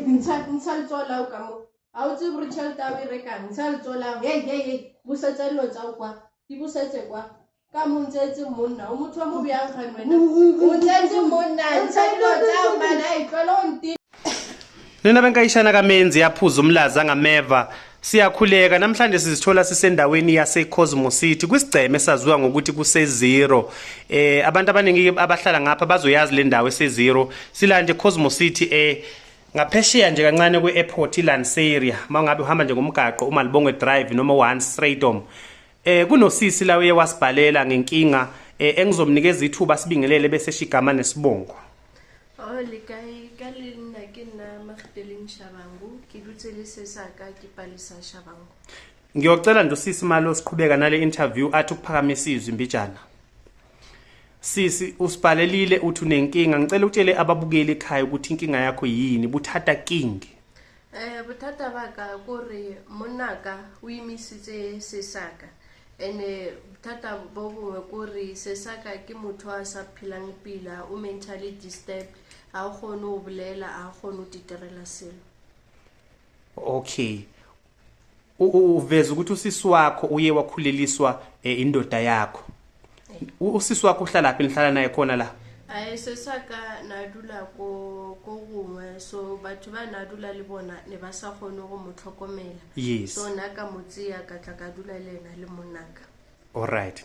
Ntsha letsoho la hao ka mo. Ha o tsebe hore tjhelete ya hao e rekang. Ntsha letsoho la hao. Hei, hei, hei. Busetsa dilo tsa hao kwa. Di busetse kwa. Ka mo ntshetse monna. O motho wa mo bjang kgane wena? O ntshetse monna. Ntsha dilo tsa hao man. Ai, tlohela ho nti. Nina benkayishana kaMenzi yaphuza umlazi angameva. Siyakhuleka namhlanje sizithola sisendaweni yase Cosmo City kwisigceme esaziwa ngokuthi kuse Zero. Abantu abaningi abahlala ngapha bazoyazi le ndawo ese Zero. Sila nje Cosmo City ngaphesheya nje kancane kwe-airport iLanseria mangabe uhamba nje ngomgaqo uMalibongwe Drive noma uHans Strijdom. Kunosisi la uye wasibhalela ngenkinga engizomnikeza ithuba sibingelele bese shigama nesibongo. Oh, le kae? Ka le nna ke nna Magdalene Shabangu, ke dutse le sesaka ke Palesa Shabangu. Ngiyocela nje usisi malo siqhubeka nale interview athi ukuphakamisa izwi mbijana. Sisi usibhalelile uthi unenkinga, ngicela utshele ababukeli ekhaya ukuthi inkinga yakho yini, buthata king. Bothata ba ka kore monnaka o imisitse sesaka ene bothata bo bongwe kore sesaka ke motho a sa phelang pila, o mentally disturbed, ha o kgone ho bolela, ha o kgone ho diterela selo. Okay. Uveza ukuthi usisi wakho uye wakhuleliswa indoda yakho. Usisi wakho uhlala phi, nihlala naye khona la? Ai, sesaka na dula ko gongwe, so batho ba na dula le bona ne ba sa kgone go mo tlhokomela. Yes. So nna ka mo tseya ka tla ka dula le ena le monnaka. All right.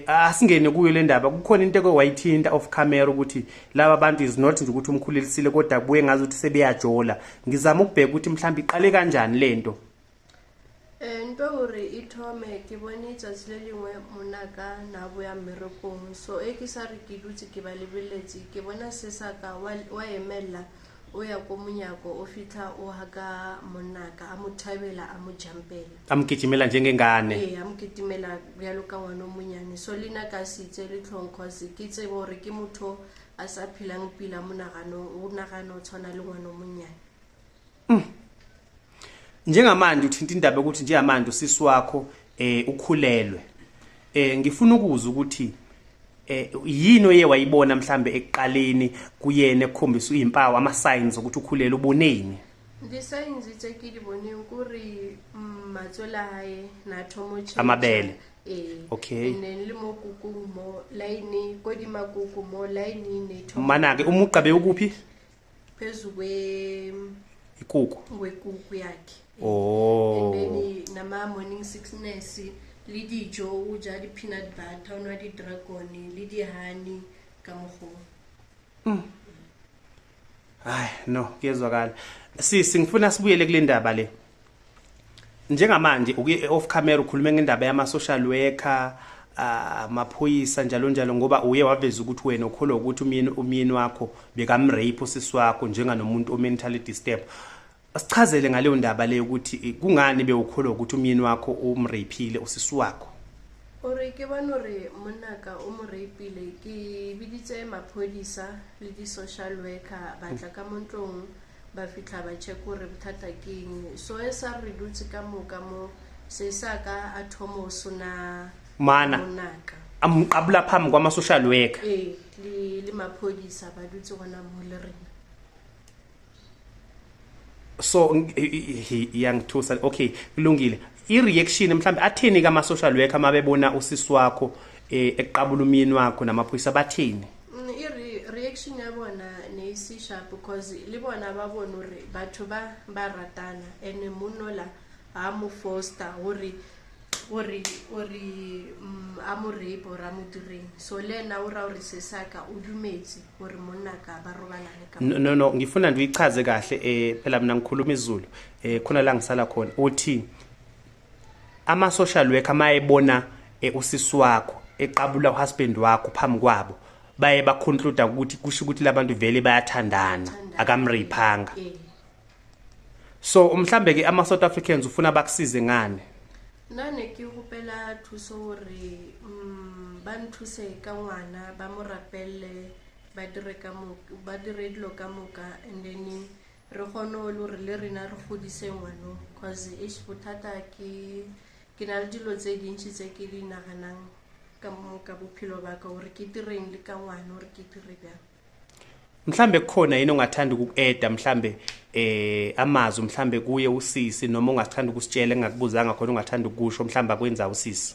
Asingene kuyo le ndaba, kukhona into eke wayithinta off camera ukuthi laba bantu is not nje ukuthi umkhulelisile kodwa kubuye ngazi ukuthi sebeyajola. Ngizama ukubheka ukuthi mhlawumbe iqale kanjani lento. Nto hore e thome ke bone tsatsi le lengwe monnaka na boya mmerekong, so e ke sa re ke dutse ke ba lebeletse, ke bona sesaka wa emella o ya ko monyako, o fitlha o haka monnaka, a mo thabela, a mo jumpela, a mo gijimela njengengane. Ee, a mo kitimela bjalo ka ngwana o monyane. So le nna ka se itse le tlhong, cause ke tsebe gore ke motho a sa phelang pila monagano, o nagana o tshwana le ngwana o monyane. Njengamanje uthinta indaba yokuthi njengamanje usisi wakho ukhulelwe. Ngifuna ukuzwa ukuthi yini oye wayibona mhlambe ekuqaleni kuyena ekukhombisa izimpawu, ama signs ukuthi ukhulelwe, uboneni? Di-signs tse ke di boneng kore matswele a hae na thomo tjhentjha. Amabele. Ee. Okay. And then le mo kukung mo line, ko di makuku mo line ne thomo. Mana ke umugqa bewukuphi? Phezu kwe ikuku. Kwekuku yakhe. Oh. And then nama morning sickness le dijo, o ja di peanut butter, o nwa di dragon le di honey ka mogo. Hayi no, kuyezwakala. Sisi ngifuna sibuyele kule ndaba le. Njengamanje uke off camera ukhulume ngendaba yama social worker, amaphoyisa njalo njalo, ngoba uye waveza ukuthi wena ukholwa ukuthi umyeni wakho bekamrape usisi wakho njenganomuntu o mentally disturbed. Sichazele ngaleyo ndaba leyo ukuthi kungani bewukholwa ukuthi umyeni wakho umrapeile usisi wakho. Ore ke bona hore monnaka o mo rapeile, ke biditse maphodisa le di-social worker ba tla ka mo ntlong, ba fitlha ba check hore bothata ke eng. So e sa re dutse ka moka mo, se sa ka a thomo sona Mana. monnaka. Amqabula phambi kwama social worker. Ee, le maphodisa ba dutse gona mo le rena. So iyangithusa. Okay, kulungile. I-reaction mhlambe athini kama social worker mabebona usisi wakho eqabula umyeni wakho namaphoyisa, bathini? I-reaction ya bona ne e se sharp, because le bona ba bone hore batho ba ba ratana, and monola ha mo foster hore a mo rape or a mo direng. So le yena o ra hore sesaka o dumetse hore monnaka ba robalane ka No, no, no, ngifuna nje uyichaze kahle, phela mina ngikhuluma isiZulu, khona la ngisala khona. Uthi ama social worker mayebona usisi wakho eqabula uhusband wakho phambi kwabo, baye ba conclude ukuthi kusho ukuthi labantu vele bayathandana, akamrapeanga. So mhlambe ke ama South Africans ufuna bakusize ngani? Nna ne ke gopela thuso hore, ba nthuse ka ngwana, ba mo rapelle, ba dire ka moka, ba dire dilo ka moka, and then re kgone le hore le rena re godise ngwano, cause eish bothata ke na le dilo tse dintsi tse ke di naganang ka mo ka bophelo ba ka, hore ke direng le ka ngwana, hore ke dire bjang. Mhlambe kukhona yini ongathanda ukuku-eda, mhlambe amazwi mhlambe kuye usisi, noma ongathanda ukusitshela engakubuzanga khona, ungathanda ukusho mhlambe akwenza usisi?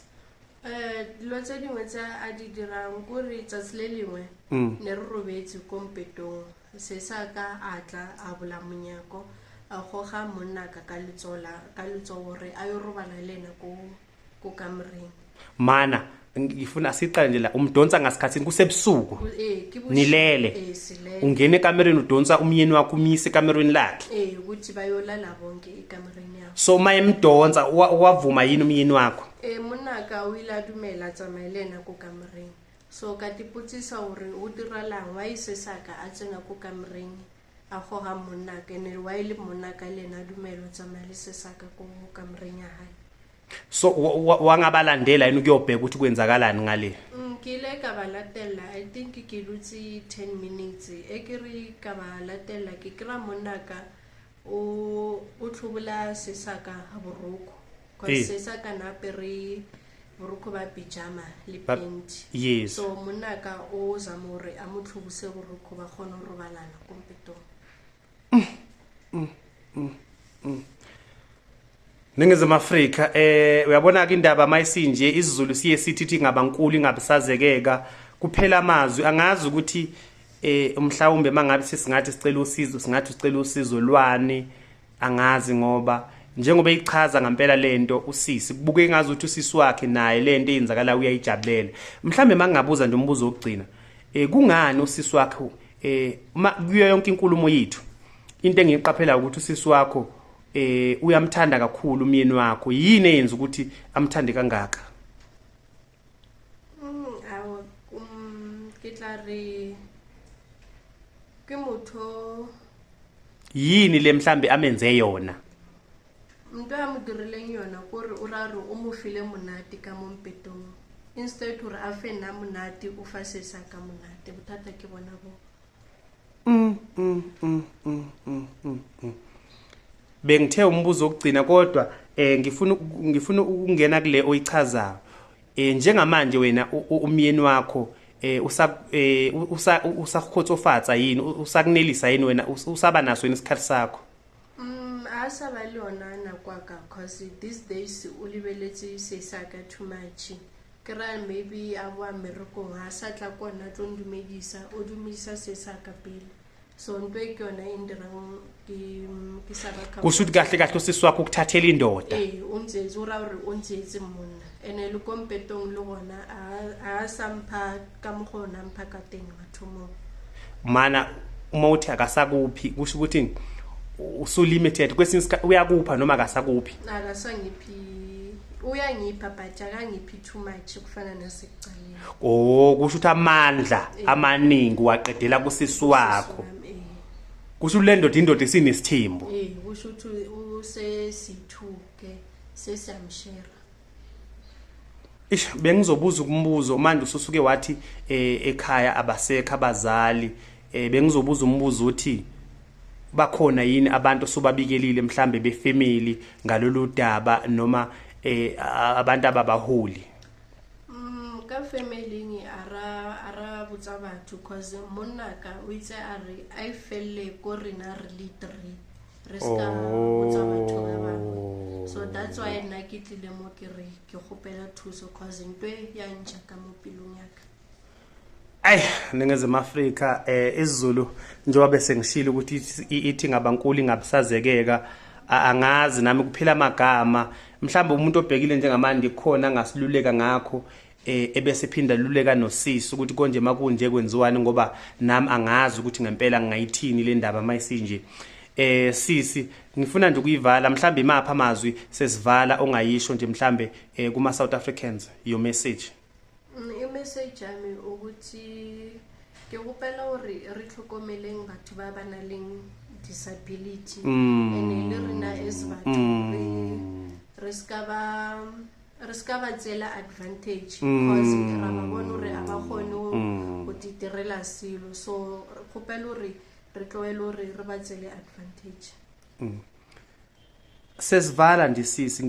Dilo tse dingwe tse a di dirang kore tsatsi le lengwe ne re robetse ko mpetong, se sa ka a tla a bula monyako, a goga monnaka ka letsogo gore a yo robala le ena ko kamoreng. Mana ngifuna siqale nje la, umdonsa ngasikhathini kusebusuku? Ke bosigo. Nilele? Ee, silele. Ungena ekamereni, udonsa umyeni wakho, umyise ekamerweni lakhe? Ee, ukuthi bayolala bonke ekamereni yabo. So uma emdonsa, wavuma yini umyeni wakho? Ee, monnaka o ile a dumela, a tsamaye le ena ko kamoreng. So ka tipotsisa gore o diralang, wa ise saka a tsena ko kamoreng a goga monnaka, ene wa e le monnaka le ena a dumela o tsamaya le sesaka ko kamoreng ya hae. So wangabalandela yini ukuyobheka ukuthi kwenzakalani ngale? Ke ile ka ba latella, I think ke dutse 10 minutes, e ke re ka ba latella, ke kry-a monnaka o tlhobola sesaka ga boroko, cause sesaka na apere boroko ba pyjama le penti. So monnaka o zama gore a mo tlhobose boroko, ba kgone go robalana ko mpetong. Ningizimu Afrika, uyabona ke indaba mayisinje, isiZulu siye sithi ithi ingabankulu ingabisazekeka, kuphela amazwi. Angazi ukuthi mhlawumbe mangabe sesingathi sicela usizo, singathi sicela usizo lwani, angazi, ngoba njengoba eyichaza ngempela lento usisi, kubuke ngazi ukuthi usisi wakhe naye lento eyenzakala uyayijabulela. Mhlambe mangingabuza nje umbuzo wokugcina, kungani usisi wakhe, kuyo yonke inkulumo yethu, into engiyiqaphela ukuthi usisi wakho uyamthanda kakhulu umyeni wakho, yini eyenza ukuthi amthande kangaka? Awa, ke tla re ke motho. Yini le mhlambe amenze yona? Ntho a mo dirileng yona kore o ra re o mo file monate ka mo mpetong, instead gore a fe nna monate, o fa sesa ka monate. Bothata ke bona bo. Bengithe umbuzo wokugcina, kodwa ngifuna ukungena kule oyichazayo. Njengamanje wena umyeni wakho usakhotsofatsa yini, usakunelisa yini wena, usaba naso yini isikhathi sakho? A sa ba le yona nako ya ka, cause these days o lebeletse sesa ka too much. Ke ra maybe a boa mmerekong, ha sa tla kona tlo ndumedisa, o dumedisa sesa ka pele. So ntho e ke yona e ndirang ke sa ba. Kusho ukuthi kahle kahle usisi wakho ukuthathela indoda? Ee, o ntsetse, o raya gore o ntsetse monna, ene le ko mpetong le gona a sa mpha ka mokgwa o na mpha ka teng mathomong. Mana uma uthi akasakuphi, kusho ukuthi usu-limited kwesinye isikhathi, uyakupha noma akasakuphi? Akasangiphi, uyangipha but akangiphi too much kufana nasekucaleni. Oh, kusho ukuthi amandla amaningi waqedela kusisi wakho. Wami, eh. Kusho ukuthi le ndoda, indoda esinesithembu. Ee, kusho ukuthi usesi-two ke, sesiyamshera. Ish, bengizobuza umbuzo manje, ususuke wathi ekhaya abasekho abazali, bengizobuza umbuzo uthi bakhona yini abantu osubabikelile mhlambe befamily ngalolu daba, noma abantu ababaholi? Ka familing a ra botsa batho, cause monnaka o itse a re a e felle ko rena re le three, re ska botsa batho ba bangwe. So that's why nna ke tlile mo, ke re ke kgopela thuso, cause ntwe ya ntšha ka mo pelong ya ka. Ay, Ningizimu Afrika, isiZulu njengoba bese ngishilo ukuthi ithi ngabankulu ingabisazekeka, angazi nami kuphela amagama. Mhlawumbe umuntu obhekile njengamanje kukhona angasiluleka ngakho, ebese phinda luleka nosisi ukuthi konje makunje kwenziwani, ngoba nami angazi ukuthi ngempela ngingayithini le ndaba mayisinje. Sisi, ngifuna nje ukuyivala, mhlambe imaphi amazwi sesivala ongayisho nje mhlambe kuma South Africans, your message? I-message yami ukuthi ke gopela gore re tlhokomeleng batho ba ba nang le disability, ene le rena as batho re ska ba tseela advantage, cause ra ba bona gore a ba kgone go ditirela selo. So re kgopela gore re tlohele gore re ba tseele advantage. Sesivala nje sisi,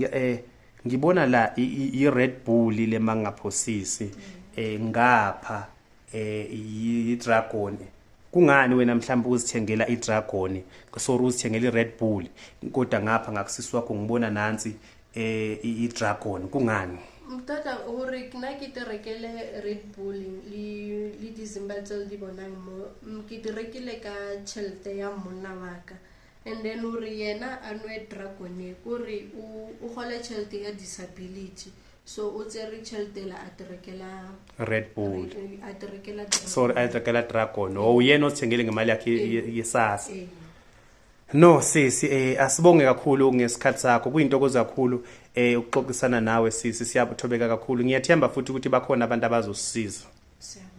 ngibona la i Red Bull le mangaphosisi, ngapha i Dragon. Kungani wena mhlawumbe uzithengela iDragon, sorry, uzithengela iRed Bull, kodwa ngapha ngakusisi wakho ngibona nansi iDragon, kungani? Mtata gore nna ke te rekele Red Bull le dizimba tse le di bonang mo, ke di rekile ka tšhelete ya monna wa ka. And then gore yena a nwe Dragon, kore o gole tšhelete ya disability, so o tsere tšhelete la a te rekela Red Bull. A te rekela. Sorry, a rekela Dragon. Oh, uyena ozithengele ngemali yakhe yesasa. Ee. No sisi, asibonge kakhulu ngesikhathi sakho. Kuyintokozo kakhulu ukuxoxisana nawe sisi, siyathobeka kakhulu. Ngiyathemba futhi ukuthi bakhona abantu abazosisiza. Siyabonga.